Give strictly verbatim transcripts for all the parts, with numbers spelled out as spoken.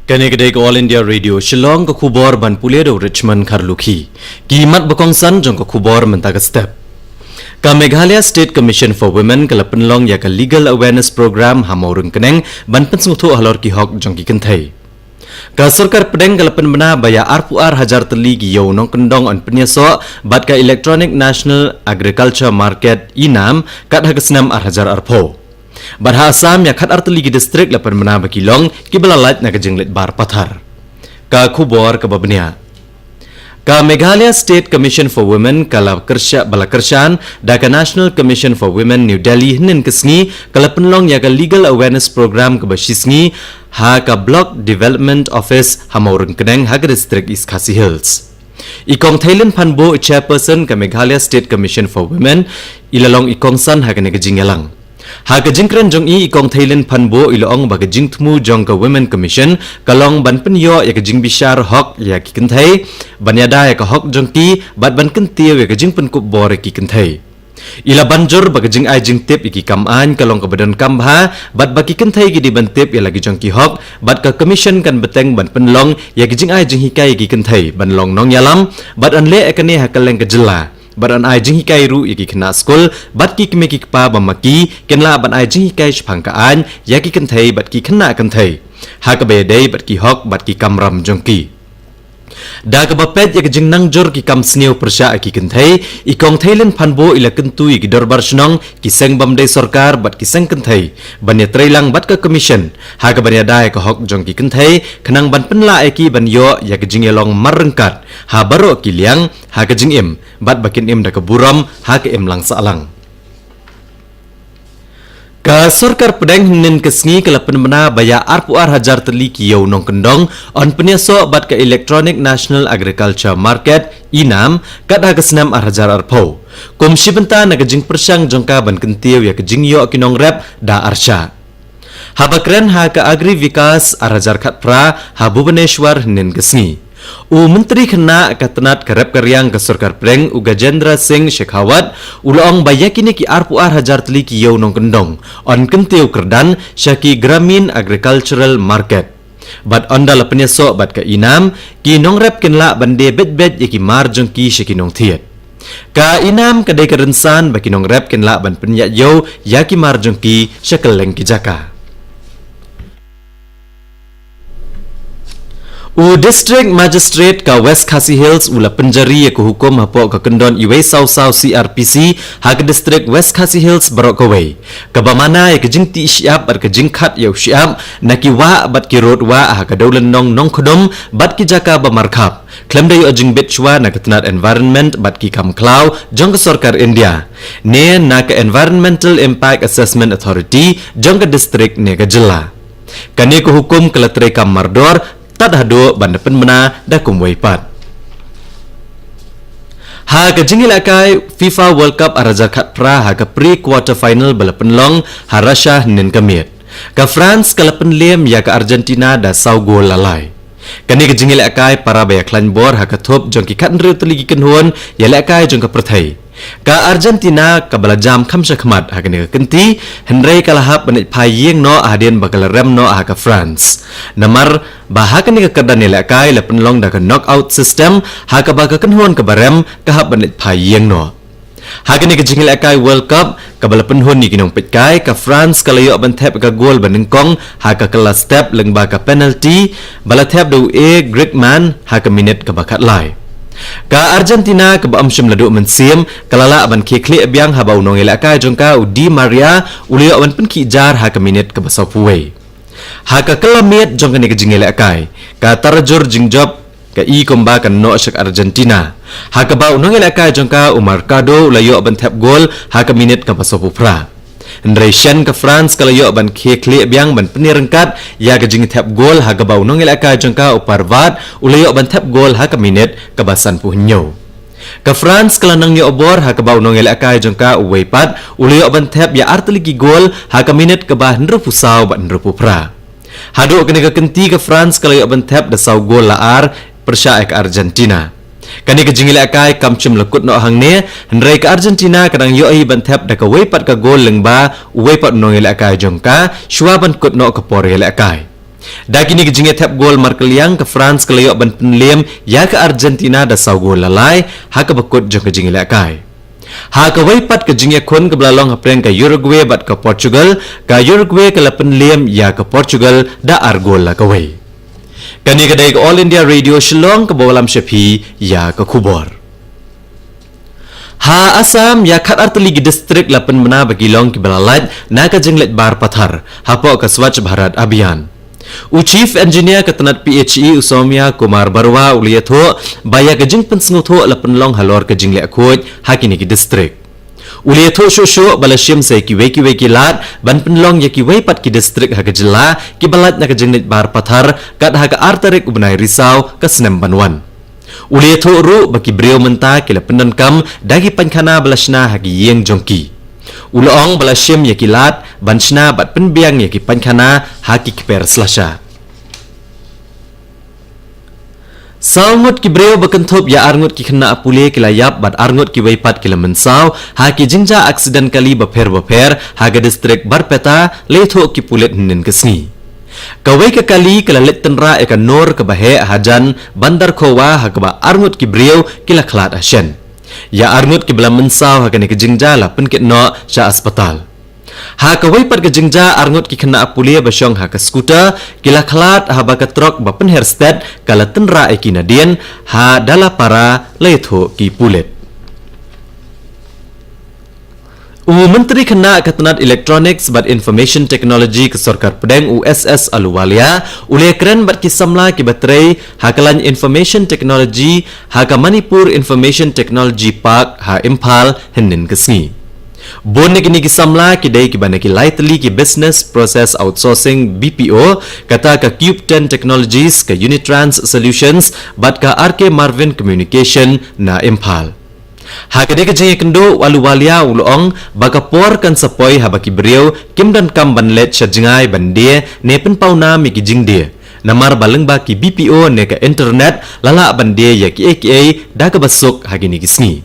Kane ka dei ka All India Radio Shillong, ka khubor ban pule da u Richmond Kharlukhi. Ki mat ba kongsan jong ka khubor mynta ka step. Ka Meghalaya State Commission for Women ka la pynlong ïa ka Legal Awareness Program ha Mawryngkneng ban pynsngewthuh halor ki hok jong ki kynthei. Ka sorkar pdeng ka la pynbna ba ïa arphew ar hajar tylli ki ïew nongkyndong yn pynïasoh bad ka Electronic National Agriculture Market, ENAM, kat ha ka snem ar hajar arphew. Bad ha Assam ïa khatar tylli ki distrik la pynbna ba ki long kiba la lait na ka jingleit bar pathar. Ka khubor kaba bniah. Ka Meghalaya State Commission for Women ka la kyrsha-, ba la kyrshan da ka National Commission for Women New Delhi hynnin ka sngi ka la pynlong ïa ka Legal Awareness Program kaba shisngi ha ka Block Development Office ha Mawryngkneng ha ka distrik East Khasi Hills. I Kong Theilin Phanbo, Chairperson ka Meghalaya State Commission for Women, i la long i kongsan ha kane ka jingïalang. Ha ka jingkren jong i, i Kong Theilin Phanbo i la ong ba ka jingthmu jong ka Women Commission ka long ban pynïoh ïa ka jingbishar hok ïa ki kynthei, ban ïada ïa ka hok jong ki bad ban kyntiew ïa ka jingpynkup bor ïa ki kynthei. I la ban jur ba ka jingai jingtip ïa ki kam aiñ ka long kaba donkam bha bad ba ki kynthei ki dei ban tip ïa la ki jong ki hok bad ka Commission kan bteng ban pynlong ïa ka jingai jinghikai ïa ki kynthei ban long nongïalam bad yn leh ïa kane ha kylleng ka jylla. Bad yn ai jinghikai ruh ïa ki khynnah skul bad ki kmie ki kpa ba ma ki kin lah ban ai jinghikai shaphang ka aiñ ïa ki kynthei bad ki khynnah kynthei ha kaba ïadei bad ki hok bad ki kamram jong ki. Da kaba peit ïa ka jingnang jur ki kam sniew pyrshah ïa ki kynthei, i Kong Theilin Phanbo i la kyntu ïa ki dorbar shnong, ki seng bym dei sorkar bad ki seng kynthei ban ïatreilang bad ka Commission ha kaban ïada ïa ka hok jong ki kynthei, khnang ban pynlah ïa ki ban ïoh ïa ka jingïalong marryngkat ha baroh ki liang, ha ka jingim bad ba kin im da ka burom ha ka imlang sahlang. Ka sorkar pdeng hynnin ka sngi ka la pynbna ba ïa arphew ar hajar tylli ki ïew nongkyndong yn pynïasoh bad ka Electronic National Agriculture Market, ENAM, kat ha ka snem ar hajar arphew, kum shi bynta na ka jingpyrshang jong ka ban kyntiew ïa ka jingïoh ki nongrep da arshah. Haba kren ha ka Agri Vikas ar hajar khatphra ha Bhubaneswar hynnin ka sngi, u Myntri Khynnah ka tnat ka rep ka riang ka sorkar pdeng, u Gajendra Singh Shekhawat, u la ong ba ïa kine ki arphew ar hajar tylli ki ïew nongkyndong yn kyntiew kyrdan sha ki Gramin Agricultural Market. Bad ynda la pynïasoh bad ka ENAM, ki nongrep kin lah ban die beit beit ïa ki mar jong ki sha ki nongthied. Ka ENAM ka dei ka rynsan ba ki nongrep kin lah ban pynïaid ïew ïa ki mar jong ki sha kylleng ki jaka. U District Magistrate ka West Khasi Hills u la pynjari ïa ka hukum hapoh ka kyndon uwei saw saw C R P C ha ka District West Khasi Hills baroh kawei, kaba mana ïa ka jingtih shyiap bad ka jingkhat ïa u shyiap na ki wah bad ki rud wah ha ka dewlynnong Nongkhdum bad ki jaka ba markhap, khlem da ïoh jingbit shuwa na ka tnat Environment bad ki kam khlaw jong ka sorkar India, ne na ka Environmental Impact Assessment Authority jong ka district ne ka jylla. Kane ka hukum ka la treikam mardor tad haduh ban da pynbna da kumwei pat. Ha ka jingïalehkai FIFA World Cup ar hajar khatphra ha ka pre-quarter final ba la pynlong ha Russia hynnin ka miet, ka France ka la pynlem ïa ka Argentina da saw gol la lai. Kane ka jingïalehkai para ba ïakhlaiñ bor ha ka thup jong ki khathynriew tylli ki kynhun ïalehkai jong ka pyrthei. Ka Argentina kaba la jam kham shakhmat ha kane ka kynti, hynrei ka la hap ban leit phai ïing noh hadien ba ka la rem noh ha ka France. Namar ba ha kane ka kyrdan ïalehkai la pynlong da ka knockout system, ha kaba ka kynhun kaba rem ka hap ban leit phai ïing noh. Ha kane ka jingïalehkai World Cup kaba la pynhun ïa ki nongpeitkai, ka France ka la ïoh ban thep ka gol ba nyngkong ha ka kylla step lyngba ka penalty ba la thep da u A Griezmann ha ka minit kaba khatlai. Ka Argentina kaba ym shym la duh mynsiem ka la lah ban khie khlieh biang haba u nongïalehkai jong ka u Di Maria u la ïoh ban pynkhih jar ha ka minit kaba sawphew wei. Ha ka kylla miet jong kane ka jingïalehkai, ka tarajur jingjop ka i kumba kan noh sha ka Argentina, ha kaba u nongïalehkai jong ka u Mercado u la ïoh ban thep gol ha ka minit kaba sawphew phra. Hynrei shen ka France ka la ïoh ban khie khlieh biang ban pynïaryngkat ïa ka jingthep gol, ha kaba u nongïalehkai jong ka u Pavard u la ïoh ban thep gol ha ka minit kaba sanphew hynñiew. Ka France ka la nang ïoh bor, ha kaba u nongïalehkai jong ka uwei pat u la ïoh ban thep ïa artylli ki gol ha ka minit kaba hynriewphew saw bad hynriewphew phra. Haduh kane ka kynti ka France ka la ïoh ban thep da saw gol la ar pyrshah ïa ka Argentina. Kane ka jingïalehkai kam shym la kut noh hangne, hynrei ka Argentina ka dang ïohi ban thep da kawei pat ka gol lyngba uwei pat u nongïalehkai jong ka shuwa ban kut noh ka por ïalehkai. Da kine ki jingïathep gol markylliang, ka France ka la ïoh ban pynliem ïa ka Argentina da saw gol la lai ha kaba kut jong ka jingïalehkai. Ha kawei pat ka jingïakhun kaba la long hapdeng ka Uruguay bad ka Portugal, ka Uruguay ka la pynliem ïa ka Portugal da ar gol la kawei. Kane ka dei ka All India Radio Shillong kaba wallam sha phi ïa ka khubor. Ha Assam, ïa khatar tylli ki distrik la pynbna ba ki long kiba la lait na ka jingleit bar pathar hapoh ka Swachh Bharat Abhiyan. U Chief Engineer ka tnat P H E, u Soumya Kumar Barua, u la ïathuh ba ïa ka jingpynsngewthuh la pynlong halor ka jingleh khuid ha kine ki distrik. U la ïathuh shuh shuh ba la shim sa ïa kiwei kiwei ki lad ban pynlong ïa kiwei pat ki distrik ha ka jylla kiba lait na ka jingleit bar pathar kat ha ka ar tarik u bnai Risaw ka snem ban wan. U la ïathuh ruh ba ki briew mynta ki la pyndonkam da ki painkhana ba la shna ha ki ïing jong ki. U la ong ba la shim ïa ki lad ban shna bad pynbiang ïa ki painkhana ha ki kper slasha. Saw ngut ki briew ba kynthup ïa ar ngut ki khynnah pule ki la ïap bad ar ngut kiwei pat ki la mynsaw ha ki jingjia aksiden kali bapher bapher ha ka distrik Barpeta, la ïathuh ki pulit hynnin ka sngi. Kawei ka kali ka la leit tynrah ïa ka nur kaba heh hajan Bandarkhowa ha kaba ar ngut ki briew ki la khlad ha shen. Ïa ar ngut kiba la mynsaw ha kane ka jingjia la pynkit noh sha aspatal. Ha kawei pat ka jingjia, ar ngut ki khynnah pule ba shong ha ka scooter ki la khlad haba ka trok ba pynher stet ka la tynrah ïa ki nadien ha Dalapara, la ïathuh ki pulit. U Myntri Khynnah ka tnat Electronics bad Information Technology ka Sorkar Pdeng, u S S Ahluwalia, u la ïakren bad ki samla kiba trei ha ka lain Information Technology ha ka Manipur Information Technology Park ha Imphal hynnin ka sngi. Bun na kine ki samla ki dei kiba na ki lai tylli ki Business Process Outsourcing, B P O, kata ka Cube ten Technologies, ka Unitrans Solutions bad ka R K Marvin Communication na Imphal. Ha kane ka jingïakynduh, u Ahluwalia u la ong ba ka por kan sa poi haba ki briew kim donkam ban leit sha jngai ban die ne pynpaw nam ïa ki jingdie, namar ba lyngba ki B P O ne ka internet la lah ban die ïa kiei kiei da kaba suk ha kine ki sngi.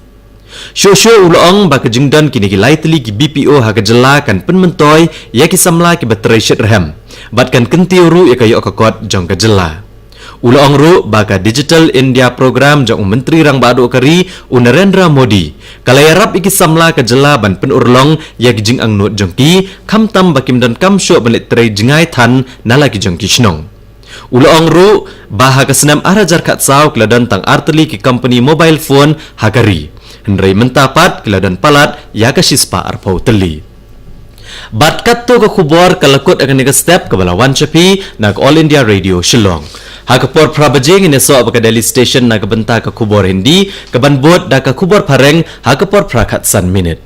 Shuh shuh u la ong ba ka jingdon kine ki lai tylli ki B P O ha ka jylla kan pynmyntoi ïa ki samla kiba trei shitrhem bad kan kyntiew ruh ïa ka ïoh ka kot jong ka jylla. U la ong ruh ba ka Digital India Programme jong u Myntri Rangbah Duh ka Ri, u Narendra Modi, ka la ïarap ïa ki samla ka jylla ban pynurlong ïa ki jingangnud jong ki, khamtam ba kim donkam shuh ban leit trei jngai than na la ki jong ki shnong. U la ong ruh ba ha ka snem ar hajar khatsaw ki la don tang ar tylli ki company mobile phone ha ka ri, hynrei mynta pat ki la don palat ïa ka shispah arphew tylli. Bad katto ka khubor ka la kut ha kane ka step kaba la wan sha phi na ka All India Radio Shillong. Ha ka por phra baje ngin ïasoh bad ka Delhi Station na ka bynta ka khubor Hindi, kaban bud da ka khubor Phareng ha ka por phra khatsan minit.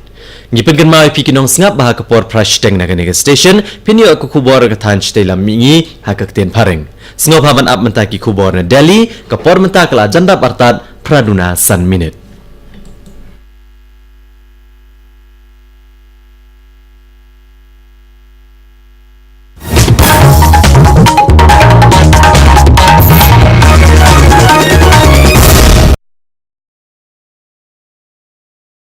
Ngi pynkynmaw ïa phi ki nongsngap ba ha ka por phra shiteng na kane ka station phin ïoh ka khubor ka thaiñ shatei lam mihngi ha ka ktien Phareng. Sngewbha ban ap mynta ki khubor na Delhi, ka por mynta ka la jan dap artat phra duna san minit.